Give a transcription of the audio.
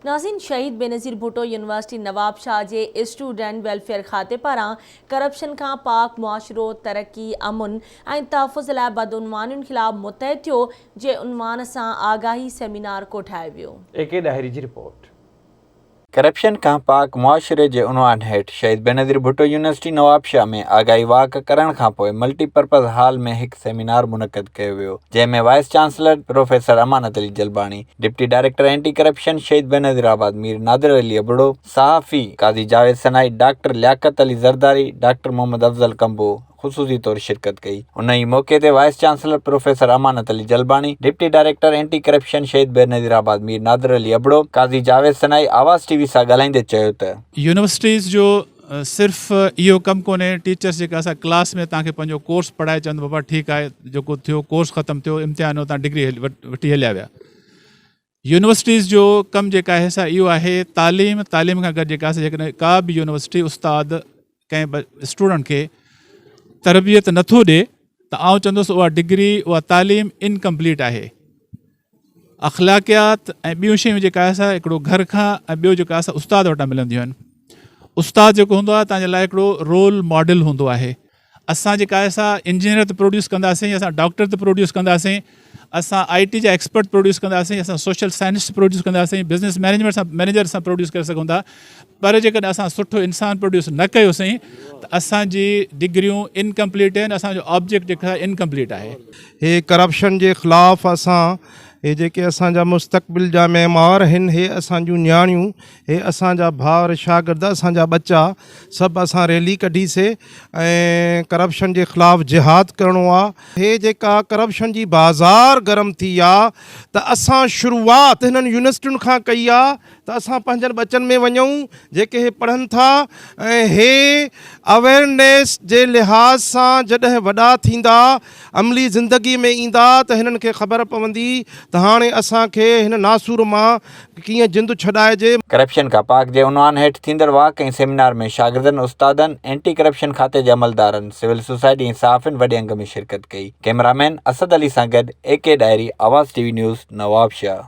ناظرين شهيد بينظير ڀٽو يونيورسٽي نوابشاهه جي اسٽوڊنٽ ويلفيئر کاتي پاران ڪرپشن کان پاڪ معاشرو ترقي، امن ۽ تحفظ لاء بدعنوانين خلاف متحد ٿيو جي عنوان سان آگاهي سيمينار ڪوٺايو ويو. اي ڪي ڏاهري جي رپورٽ. ڪرپشن کان پاڪ معاشري جي عنوان هيٺ شهيد بينظير ڀٽو يونيورسٽي نوابشاهه ۾ آگاهي واڪ ڪرڻ کانپوء ملٽي پرپز هال ۾ هڪ سيمينار منعقد ڪيو ويو جنهن ۾ vice chancellor professor Amanat Ali Jalbani, deputy director anti corruption Shaheed Benazirabad Mir Nadir Ali Abro, صحافي قاضي جاويد سنائي، ڊاڪٽر لياقت علي زرداري، ڊاڪٽر محمد افضل ڪمبوه خصوصي طور شرڪت ڪئي. ان ئي موقعي تي vice chancellor professor Amanat Ali Jalbani, deputy director anti corruption Shaheed Benazirabad Mir Nadir Ali Abro, Qazi Javed Sanai Awaz T V سان ڳالهائيندي چيو ته. يونيورسٽيز جو صرف اهو ڪم ڪونهي ٽيچرس جيڪا اسان ڪلاس ۾ توهان کي پنهنجو ڪورس پڙهائي چون ته بابا ٺيڪ آهي جيڪو ٿيو ڪورس ختم ٿيو امتحان هو توهان ڊگري وٺي هليا ويا يونيورسٽيز جو ڪم جيڪا آهي سا اهو آهي تعليم تعليم کان گڏ جيڪا جيڪڏهن ڪا به يونيورسٽي استاد ڪنهن به اسٽوڊنٽ کي تربيت نٿو ڏي ته آئون چوندس اها ڊگري اها تعليم انڪمپليٽ آهي اخلاقيات ۽ ٻيون شيون جيڪا آهي سا هڪڙو گهر کان ۽ ٻيو جيڪا آهي سا استاد وٽان ملنديون آهن استاد جيڪو هوندو آهي تنهنجي لاء هڪڙو رول ماڊل هوندو آهي اسان جيڪا آهي سا انجنيئر ته پروڊيوس ڪنداسين اسان ڊاڪٽر ته پروڊيوس ڪنداسين اسان آئي ٽي جا ايڪسپرٽ پروڊيوس ڪنداسين اسان سوشل سائنسٽ پروڊيوس ڪنداسين بزنس مينيجمينٽ سان مينيجر سان پروڊيوس ڪري سگهون ٿا پر جيڪڏهن اسان سٺو انسان پروڊيوس نه ڪيوسين ته اسان جي ڊگريون انڪمپليٽ آهن اسان جو آبجيڪٽ جيڪو آهي انڪمپليٽ آهي. هي ڪرپشن جي خلاف اسان هي جيڪي اسان جا مستقبل جا معمار هن هي اسان جون نياڻيون هي اسان جا ڀائر شاگرد اسان جا ٻچا سڀ اسان ريلي ڪڍي سي ۽ ڪرپشن جي خلاف جهاد ڪرڻو آ. هي جيڪا ڪرپشن جي بازار گرم ٿي آ ته اسان شروعات هنن يونيورسٽين کان ڪئي آ ته اسان پنهنجن ٻچن ۾ وڃون جيڪي هي پڙهن ٿا ۽ هي اويرنيس جي لحاظ سان جڏهن وڏا ٿيندا عملي زندگي ۾ ايندا ته هنن کي خبر پوندي ته هاڻي اسان کي هن ناسور مان ڪيئن جند ڇڏائجي. ڪرپشن کان پاڪ جي عنوان هيٺ ٿيندڙ واڪ ۽ سيمينار ۾ شاگردن، استادن، اينٽي ڪرپشن کاتي جي عملدارن، سول سوسائٽي ۽ صحافين وڏي انگ ۾ شرڪت ڪئي. ڪئميرامين اسد علي سان گڏ A K Dahri, Awaz T V news, Nawabshah.